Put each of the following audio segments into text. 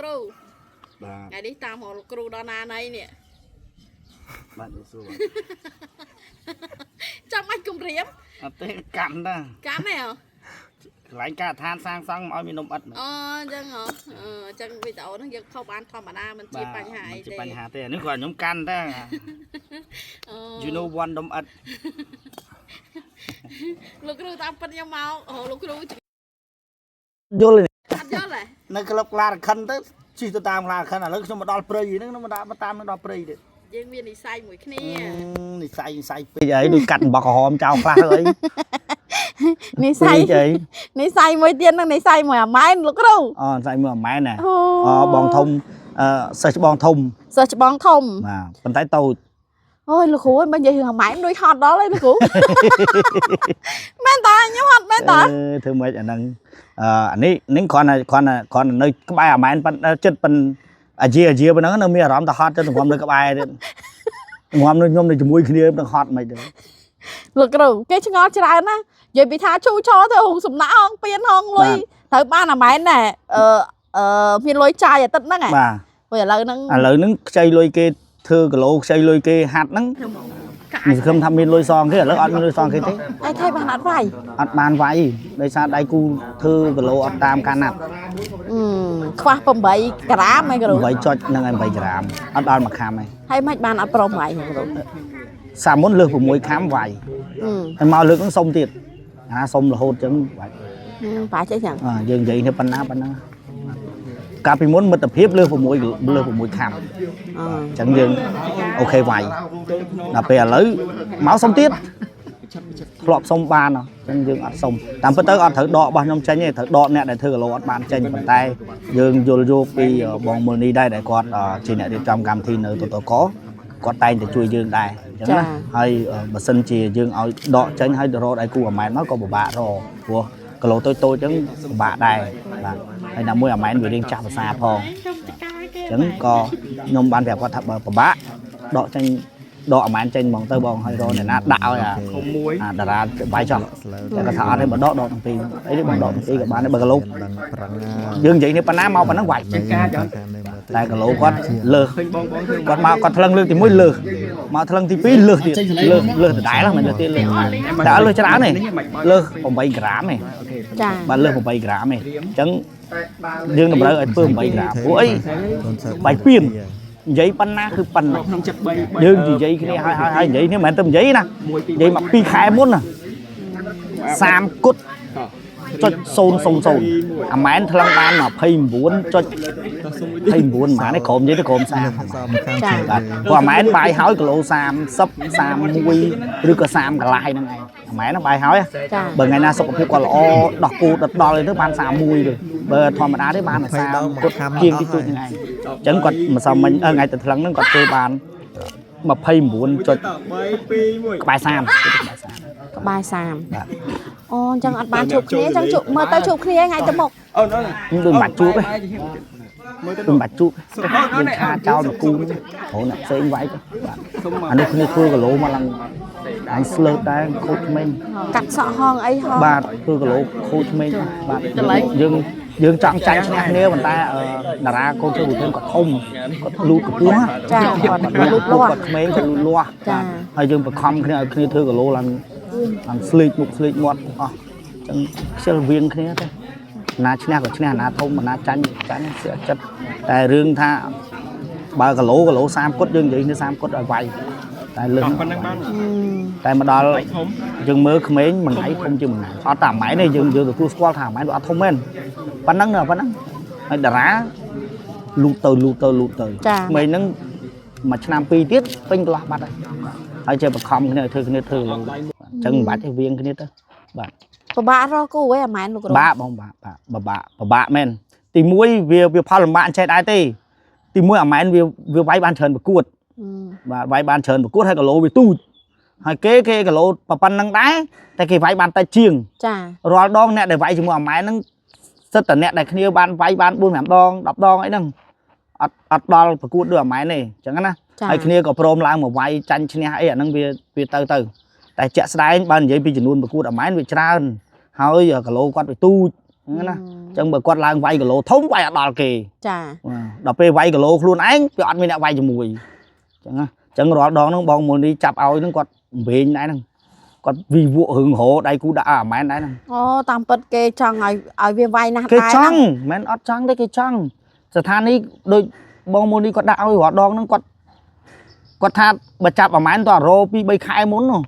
រូ បាទ ថ្ងៃនេះតាមរកលោកគ្រូដល់ណាណីនេះ បាទលោកសួរ ចាំបាច់គម្រាម អត់ទេកម្មតា កម្មហ៎ កន្លែងការដ្ឋានសាងសង់មិនឲ្យមាននំអិត អូអញ្ចឹងហ៎អឺអញ្ចឹងវីដេអូហ្នឹងយើងខុសបានធម្មតាមិនជាបញ្ហាអី មិនជា ទេ បញ្ហាទេអានេះគាត់ខ្ញុំកាន់តា អូ you know one នំអិត លោកគ្រូតាមពិតខ្ញុំមកអូលោកគ្រូ យល់ទេ អត់យល់ហ៎ នៅក្លឹបក្លារខិនទៅជិះទៅតាមក្លារខិនឥឡូវខ្ញុំមកដល់ព្រៃហ្នឹងខ្ញុំមកដល់មកតាមនឹងដល់ព្រៃទៀត យើងមាននិស័យមួយគ្នា និស័យនិស័យពេកអីដូចកាត់អំបោះក្រហមចោលខ្លះទៅអី និស័យ ពេកអី និស័យមួយទៀតហ្នឹងនិស័យមួយអាម៉ែនលោកគ្រូ អូនិស័យមួយអាម៉ែនណា អូ អូបងធំអឺសិស្សច្បងធំ សិស្សច្បងធំ បាទប៉ុន្តែតូច អូយលោកគ្រូអើយបើនិយាយរឿងអាម៉ែនដូចហត់ដល់ហើយលោកគ្រូ មែនតាខ្ញុំហត់មែនតា អឺធ្វើម៉េចអាហ្នឹងអឺអានេះនេះគ្រាន់តែគ្រាន់តែគ្រាន់តែនៅក្បែរអាម៉ែនប៉ុន្តែចិត្តប៉ុនអាជាអាជាប៉ុណ្ណឹងនៅមានអារម្មណ៍ថាហត់ទៅងំនៅក្បែរទៀតងំនៅខ្ញុំនៅជាមួយគ្នានឹងហត់មិនទៅ លោកគ្រូគេឆ្ងល់ច្រើនណាស់និយាយពីថាឈូឆរទៅហងសំណាក់ហងពៀនហងលុយត្រូវបានអាម៉ែនណែអឺអឺមានលុយចាយអាទិត្យហ្នឹងហ៎ បាទ ព្រោះឥឡូវហ្នឹង ឥឡូវហ្នឹងខ្ចីលុយគេធ្វើគីឡូខ្ចីលុយគេហាត់ហ្នឹង កា មិនសង្ឃឹមថាមានលុយសងគេឥឡូវអត់មានលុយសងគេទេ អីថៃបានអត់វាយ អត់បានវាយដោយសារដៃគូធ្វើគីឡូអត់តាមការណាត់ អឺខ្វះ8ក្រាមហ៎គ្រូ 8ចុចហ្នឹងឯង8ក្រាមអត់ដល់មួយខាំឯង ហើយមិនបានអត់ព្រមវាយគ្រូ សាមុនលើស6ខាំវាយ អឺ ហើយមកលើកហ្នឹងសុំទៀតអាសុំរហូតចឹងវាយ បាចេះចឹង អ่าយើងនិយាយនេះប៉ុណ្ណាប៉ុណ្ណាកាលពីមុនមិត្តភាពលើស6លើស6ខាំ អឺ អញ្ចឹងយើងអូខេវាយដល់ពេលឥឡូវមកសុំទៀតធ្លាប់សុំបានហ៎អញ្ចឹងយើងអត់សុំតាមពិតទៅអត់ត្រូវដករបស់ខ្ញុំចេញទេត្រូវដកអ្នកដែលធ្វើគីឡូអត់បានចេញប៉ុន្តែយើងយល់យកពីបងមុលនីដែរដែលគាត់ជាអ្នករៀបចំកម្មវិធីនៅតតកគាត់តែងតែជួយយើងដែរអញ្ចឹងណាហើយបើសិនជាយើងឲ្យដកចេញហើយរកដៃគូអាម៉ែនមកក៏ពិបាករកព្រោះគីឡូតូចៗអញ្ចឹងពិបាកដែរបាទហើយណាមួយអាម៉ែនវារៀងចាស់ភាសាផង អញ្ចឹងក៏ខ្ញុំបានប្រាប់គាត់ថាបើពិបាកដកចេញដកអាម៉ែនចេញហ្មងទៅបងហើយរកអ្នកណាដាក់ឲ្យអាអាតារាបាយចោះតែគាត់ថាអត់ទេបើដកដកទាំងពីរអីនេះបងដកទាំងពីរក៏បានដែរបើគីឡូ ដឹងប្រឹង យើងនិយាយនេះប៉ុណ្ណាមកប៉ុណ្ណឹងវាយតែគីឡូគាត់លើសគាត់មកគាត់ថ្លឹងលើកទី1លើសមកថ្លឹងទី2លើសទៀតលើសលើសដដែលហ្នឹងមិនលើសទៀតលើសតែអត់លើសច្រើនទេលើស8ក្រាមទេ ចា បាទលើស8ក្រាមទេអញ្ចឹងយើងតម្រូវឲ្យធ្វើ8ក្រាមព្រោះអី បាយពៀន និយាយប៉ុណ្ណាគឺប៉ុណ្ណា ក្នុងចិត្ត3 យើងនិយាយគ្នាហើយហើយហើយនិយាយនេះមិនមែនតែនិយាយណានិយាយមក2ខែមុនណា30គុតចុច000អាម៉ែនថ្លឹងបាន29ចុច29ប្រហែលនេះក្រុមនិយាយទៅក្រុម30 សមខាង បាទព្រោះអាម៉ែនបាយហើយគីឡូ30 31ឬក៏30កន្លះហ្នឹងឯងអាម៉ែនហ្នឹងបាយហើយ ចា បើថ្ងៃណាសុខភាពគាត់ល្អដោះគោដិតដល់ទៅបាន31ទៅបើធម្មតាទេបានតែ30គាត់ជាងទីទួចហ្នឹងឯងអញ្ចឹងគាត់ម្សិលមិញថ្ងៃទៅថ្លឹងហ្នឹងគាត់ធ្វើបាន29ចុច 3 2 1 ក្បែរ30ក្បែរ30 ក្បែរ30 បាទ អូអញ្ចឹងអត់បានជួបគ្នាអញ្ចឹងជួបមើលទៅជួបគ្នាថ្ងៃទៅមុខ អូនអូន ខ្ញុំដូចមិនបាច់ជួបទេ មើលទៅ ដូចមិនបាច់ជួបយើងឆាចោលមកគូហ្នឹងព្រោះអ្នកផ្សេងវាយទៅបាទ សុំមក អានេះគ្នាធ្វើគីឡូមកឡើងឡើងស្លើតដែរខូចក្មេង កាត់សក់ហងអីហង បាទធ្វើគីឡូខូចក្មេងបាទយើងយើងចង់ចាញ់ឈ្នះគ្នាប៉ុន្តែតារាកូនធ្វើវិធានគាត់ធំគាត់លូតកម្ពស់ណា ចាគាត់ គាត់ លូតលាស់ គាត់ក្មេងគាត់លូតលាស់ ចា ហើយយើងបង្ខំគ្នាឲ្យគ្នាធ្វើគីឡូឡើងឡើងស្លេកមុខស្លេកមាត់អស់អញ្ចឹងខ្ជិលវៀងគ្នាទេណាឈ្នះក៏ឈ្នះណាធំណាចាញ់ចាញ់សៀចិត្តតែរឿងថាបើគីឡូគីឡូ30គុតយើងនិយាយគ្នា30គុតឲ្យវាយតែលើស ប៉ុណ្ណឹងបាន តែមកដល់ ធំ យើងមើលក្មេងមួយថ្ងៃធំជាងមួយថ្ងៃអត់តែអាម៉ែនទេយើងយើងទទួលស្គាល់ថាអាម៉ែនវាអត់ធំមែនប៉ុណ្ណឹងណាប៉ុណ្ណឹងហើយតារាលូតទៅលូតទៅលូតទៅ ចា ក្មេងហ្នឹងមួយឆ្នាំពីរទៀតពេញកន្លះបាត់ហើយហើយចេះបង្ខំគ្នាឲ្យធ្វើគ្នាធ្វើអញ្ចឹងមិនបាច់ឲ្យវៀងគ្នាទៅបាទ ពិបាករកគូឯអាម៉ែនលោកគ្រូ បាក់បងបាក់បាក់បបាក់បបាក់មែនទីមួយវាវាផលលំបាកអញ្ចេះដែរទេទីមួយអាម៉ែនវាវាវាយបានច្រើនប្រកួត អឺ បាទវាយបានច្រើនប្រកួតហើយគីឡូវាទូចហើយគេគេគីឡូប៉ុណ្្នឹងដែរតែគេវាយបានតែជាង ចា រាល់ដងអ្នកដែលវាយជាមួយអាម៉ែនហ្នឹងសិតតែអ្នកដែលគ្នាបានវាយបាន4 5ដង10ដងអីហ្នឹងអត់អត់ដល់ប្រកួតដូចអាម៉ែនទេអញ្ចឹងណា ចា ហើយគ្នាក៏ព្រមឡើងមកវាយចាញ់ឈ្នះអីអាហ្នឹងវាវាទៅទៅតែជាក់ស្ដែងបើនិយាយពីចំនួនប្រកួតអាម៉ែនវាច្រើនហើយគីឡូគាត់វាទូចអញ្ចឹងណា អញ្ចឹងបើគាត់ឡើងវាយគីឡូធំវាយអត់ដល់គេ ចា បាទដល់ពេលវាយគីឡូខ្លួនឯងវាអត់មានអ្នកវាយជាមួយអញ្ចឹងណាអញ្ចឹងរាល់ដងហ្នឹងបងមុននេះចាប់ឲ្យហ្នឹងគាត់វែងដែរហ្នឹងគាត់វិវក់រឿងរោដៃគូដាក់អាម៉ែនដែរហ្នឹង អូតាមពិតគេចង់ឲ្យឲ្យវាវាយណាស់ គេ ដែរ ចង់មិនអត់ចង់ទេគេចង់ស្ថានីយ៍ដូចបងមុននេះគាត់ដាក់ឲ្យរាល់ដងហ្នឹងគាត់គាត់ថាបើចាប់អាម៉ែនតើរោ2 3ខែមុននោះ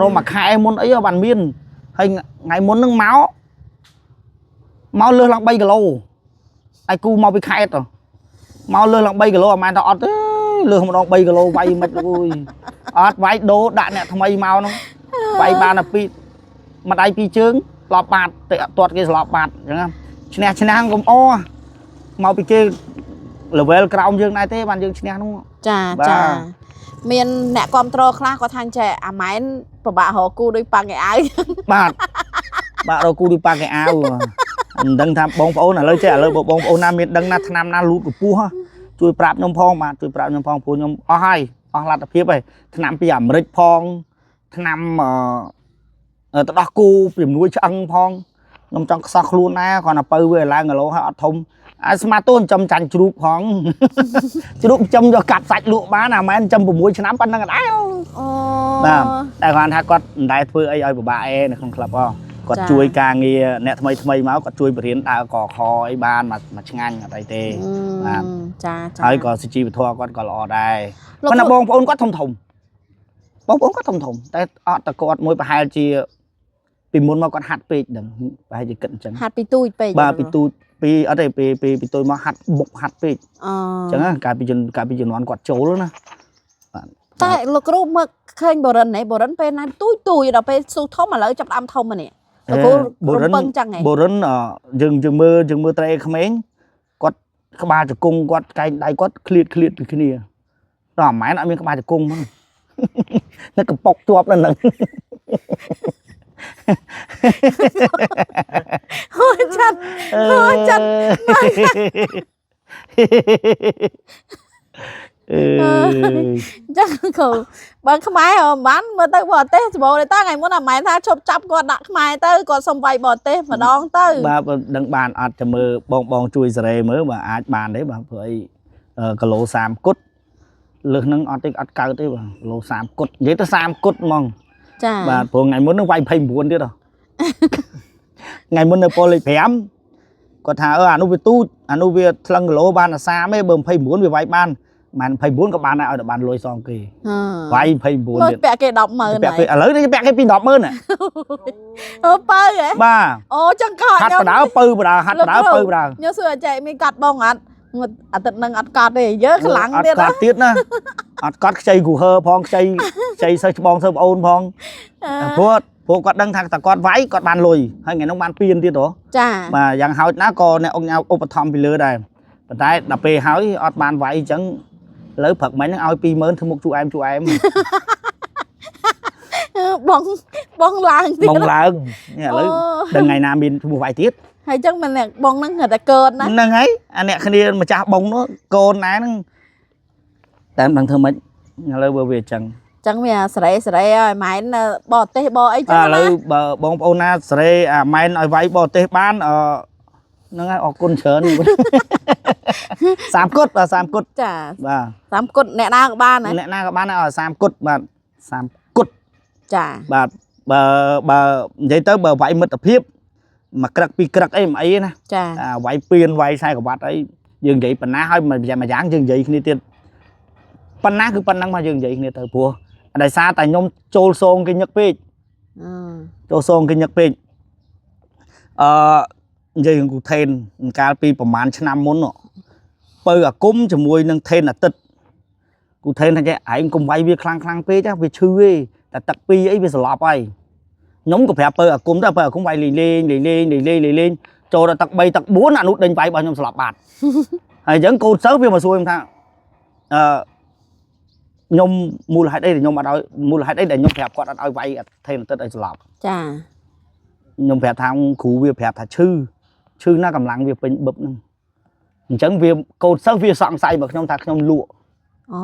រោមួយខែមុនអីបានមានហើយថ្ងៃមុនហ្នឹងមកមកលើសឡើង3គីឡូឯគូមកពីខេត្តហ៎មកលើសឡើង3គីឡូអាម៉ែនថាអត់ទេលើសម្ដង3គីឡូវាយមិនអើយអត់វាយដូរដាក់អ្នកថ្មីមកហ្នឹងវាយបានតែពីរម្ដាយពីរជើងស្លាប់បាតតែអត់ទាត់គេស្លាប់បាតអញ្ចឹងណាឈ្នះឈ្នះកុំអមកពីគេ level ក្រោមយើងដែរទេបានយើងឈ្នះនោះ ចា បាទ ចាមានអ្នកគ្រប់គ្រងខ្លះគាត់ថាចេះអាម៉ែនពិបាករកគូដូចប៉ាងឯអាវ បាទបាទរកគូដូចប៉ាកែអាវមិនដឹងថាបងប្អូនឥឡូវចេះឥឡូវបើបងប្អូនណាមានដឹងណាឆ្នាំណាលូតកម្ពស់ហ៎ជួយប្រាប់ខ្ញុំផងបាទជួយប្រាប់ខ្ញុំផងព្រោះខ្ញុំអស់ហើយអស់លទ្ធភាពហើយឆ្នាំពីអាមេរិកផងឆ្នាំអឺទៅដោះគូពីជំនួយឆ្អឹងផងខ្ញុំចង់ខ្សោះខ្លួនដែរគ្រាន់តែពៅវាឡើងគីឡូហើយអត់ធំអាស្មាតូនចំចាញ់ជ្រូកផង ជ្រូកចំយកកាត់សាច់លក់បានអាម៉ែនចំ6ឆ្នាំប៉ុណ្្នឹងអត់ដែរ អូ បាទតែគាត់ថាគាត់មិនដែលធ្វើអីឲ្យពិបាកអេនៅក្នុងក្លឹបហ៎គាត់ ចា ជួយការងារអ្នកថ្មីថ្មីមកគាត់ជួយបរៀនដើរកខអីបានមកមកឆ្ងាញ់អត់អីទេ បាទ ចាចា ហើយក៏សុជីវធម៌គាត់ក៏ល្អដែរ លោក ប៉ុន្តែបងប្អូនគាត់ធំធំបងប្អូនគាត់ធំធំតែអត់តែគាត់មួយប្រហែលជាពីមុនមកគាត់ហាត់ពេកដឹងប្រហែលជាគិតអញ្ចឹង ហាត់ពីទូចពេក បាទពីទូចពីអត់ទេពីពីពីទូចមកហាត់បុកហាត់ពេក អូ អញ្ចឹងណាកាលពីជំកាលពីជំនាន់គាត់ចូលណាបាទ តែលោកគ្រូមើលឃើញបរិនហ៎បរិនពេលណាទូចទូចដល់ពេលស៊ូធំឥឡូវចាប់ផ្ដើមធំហ្នឹងនេះលោកគ្រូរំពឹងចឹងហ៎ បូរិនអឺយើងយើងមើលយើងមើលត្រីក្មេងគាត់ក្បាលជង្គង់គាត់កែងដៃគាត់ឃ្លាតឃ្លាតពីគ្នាដល់អាម៉ែនអត់មានក្បាលជង្គង់ហ្នឹង នៅកំប៉ុកជាប់នៅហ្នឹង អូចាត់ អូចាត់ អឺ ចឹងគ្រូបើខ្មែរហ៎មិនបានមើលទៅបរទេសសម្បូរទេតើថ្ងៃមុនអាម៉ែនថាឈប់ចាប់គាត់ដាក់ខ្មែរទៅគាត់សុំវាយបរទេសម្ដងទៅ បាទបើដឹងបានអត់ចាំមើលបងបងជួយសេរីមើលបាទអាចបានទេបាទព្រោះអីអឺគីឡូ30គុតលើសហ្នឹងអត់ទេអត់កើតទេបាទគីឡូ30គុតនិយាយទៅ30គុតហ្មង ចា បាទព្រោះថ្ងៃមុនហ្នឹងវាយ29ទៀតហ៎ ថ្ងៃមុននៅប៉ុលលេខ5គាត់ថាអឺអានោះវាទូចអានោះវាថ្លឹងគីឡូបានតែ30ទេបើ29វាវាយបានមិន29ក៏បានដែរឲ្យតែបានលុយសងគេវាយ29 លុយ ទៀត ពាក់គេ100000 ពាក់គេឥឡូវនេះពាក់គេពី100,000ហ៎ អូបើហ៎ បាទ អូចឹងក៏ ហាត់បដើពៅបដើហាត់បដើពៅបដើ ខ្ញុំសួរអាចែកមានកាត់បងអត់អាទិត្យនឹងអត់កាត់ទេយើខ្លាំង អត់ ទៀត កត់ទៀតណាអត់កត់ខ្ចីគូហឺផងខ្ចីខ្ចីសិស្សច្បងសិស្សប្អូនផងព្រោះព្រោះគាត់ដឹងថាតែគាត់វាយគាត់បានលុយហើយថ្ងៃនោះបានពៀនទៀតហ៎ ចា បាទយ៉ាងហោចណាស់ក៏អ្នកអង្គញាឧបត្ថម្ភពីលើដែរប៉ុន្តែដល់ពេលហើយអត់បានវាយអញ្ចឹងឥឡូវព្រឹកមិញហ្នឹងឲ្យ20000ធ្វើមុខជូអែមជូអែម បងបងឡើងទៀត បងឡើងនេះឥឡូវដល់ថ្ងៃណាមានឈ្មោះវាយទៀត ហើយចឹងមិនអ្នកបងហ្នឹងរត់តែកើតណា ហ្នឹងហើយអាអ្នកគ្នាម្ចាស់បងនោះកូនណែហ្នឹងតែមិនដឹងធ្វើម៉េចឥឡូវបើវាអញ្ចឹង ចឹងវាសេរីសេរីហើយម៉ែនបរទេសបអីចឹង ឥឡូ ណា វបើបងប្អូនណាសេរីអាម៉ែនឲ្យវាយបរទេសបានអឺហ្នឹងហើយអរគុណច្រើន 30គុតបាទ30គុត ចា បាទ តាមគុតអ្នកណាក៏បានណា អ្នកណាក៏បានដែរឲ្យ30គុតបាទ30គុត ចា បាទបើបើនិយាយទៅបើវាយមិត្តភាពមួយក្រឹកពីរក្រឹកអីមិនអីទេណា ចា អាវាយពៀនវាយខ្សែក្រវ៉ាត់អីយើងនិយាយប៉ុណ្ណាហើយមួយយ៉ាងមួយយ៉ាងយើងនិយាយគ្នាទៀតប៉ុណ្ណាគឺប៉ុណ្ណឹងមកយើងនិយាយគ្នាទៅព្រោះដោយសារតែខ្ញុំចូលសងគេញឹកពេក អឺ ចូលសងគេញឹកពេកអឺនិយាយរឿងគូថេនកាលពីប្រហែលឆ្នាំមុននោះពៅអាគុំជាមួយនឹងថេនអាទិត្យគូថេនថាចេះឯងកុំវាយវាខ្លាំងខ្លាំងពេកណាវាឈឺទេតែទឹកពីរអីវាស្លាប់ហើយខ្ញុំក៏ប្រាប់ពៅអាគុំទៅពៅអាគុំវាយលេងលេងលេងលេងលេងលេងលេងលេងចូលដល់ទឹក3ទឹក4អានោះដេញវាយរបស់ខ្ញុំស្លាប់បាត់ ហើយអញ្ចឹងកូនសិស្សវាមកសួរខ្ញុំថាអឺខ្ញុំមូលហេតុអីដែលខ្ញុំអត់ឲ្យមូលហេតុអីដែលខ្ញុំប្រាប់គាត់អត់ឲ្យវាយអថេនអាទិត្យឲ្យស្លាប់ ចា ខ្ញុំប្រាប់ថាគ្រូវាប្រាប់ថាឈឺឈឺណាស់កម្លាំងវាពេញបឹបហ្នឹងអញ្ចឹងវាកូនសិស្សវាសង្ស័យមកខ្ញុំថាខ្ញុំលក់ អូ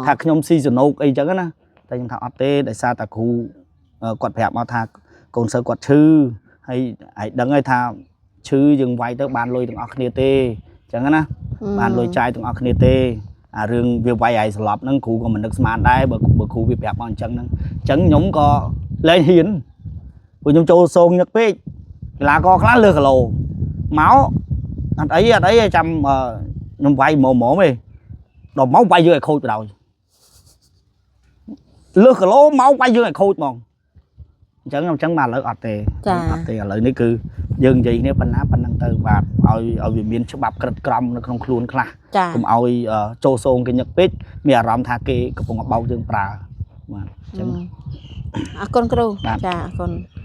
ថាខ្ញុំស៊ីសណោកអីចឹងណាតែខ្ញុំថាអត់ទេដោយសារតែគ្រូគាត់ប្រាប់មកថាកូនសិស្សគាត់ឈឺហើយឯងដឹងហើយថា ឈឺយើងវាយទៅបានលុយទាំងអស់គ្នាទេអញ្ចឹងណាបានលុយចាយទាំងអស់គ្នាទេអារឿងវាវាយឲ្យស្លាប់ហ្នឹងគ្រូក៏មិននឹកស្មានដែរបើបើគ្រូវាប្រាប់មកអញ្ចឹងហ្នឹងអញ្ចឹងខ្ញុំក៏លែងហ៊ានព្រោះខ្ញុំចូលសងញឹកពេកកីឡាករខ្លះលើសគីឡូមកអត់អីអត់អីចាំអឺខ្ញុំវាយហ្មងហ្មងទេដល់មកវាយយើងឲ្យខូចបណ្ដោយលើសគីឡូមកវាយយើងឲ្យខូចហ្មងអញ្ចឹងអញ្ចឹងមកឥឡូវអត់ទេ ចា អត់ទេឥឡូវនេះគឺយើងនិយាយគ្នាប៉ុណ្ណាប៉ុណ្ណឹងទៅបាទឲ្យឲ្យវាមានច្បាប់ក្រិតក្រមនៅក្នុងខ្លួនខ្លះ ចា កុំឲ្យអឺចូលសងគេញឹកពេកមានអារម្មណ៍ថាគេកំពុងតែបោកយើងប្រើបាទអញ្ចឹង អរគុណគ្រូ បាទ ចាអរគុណ។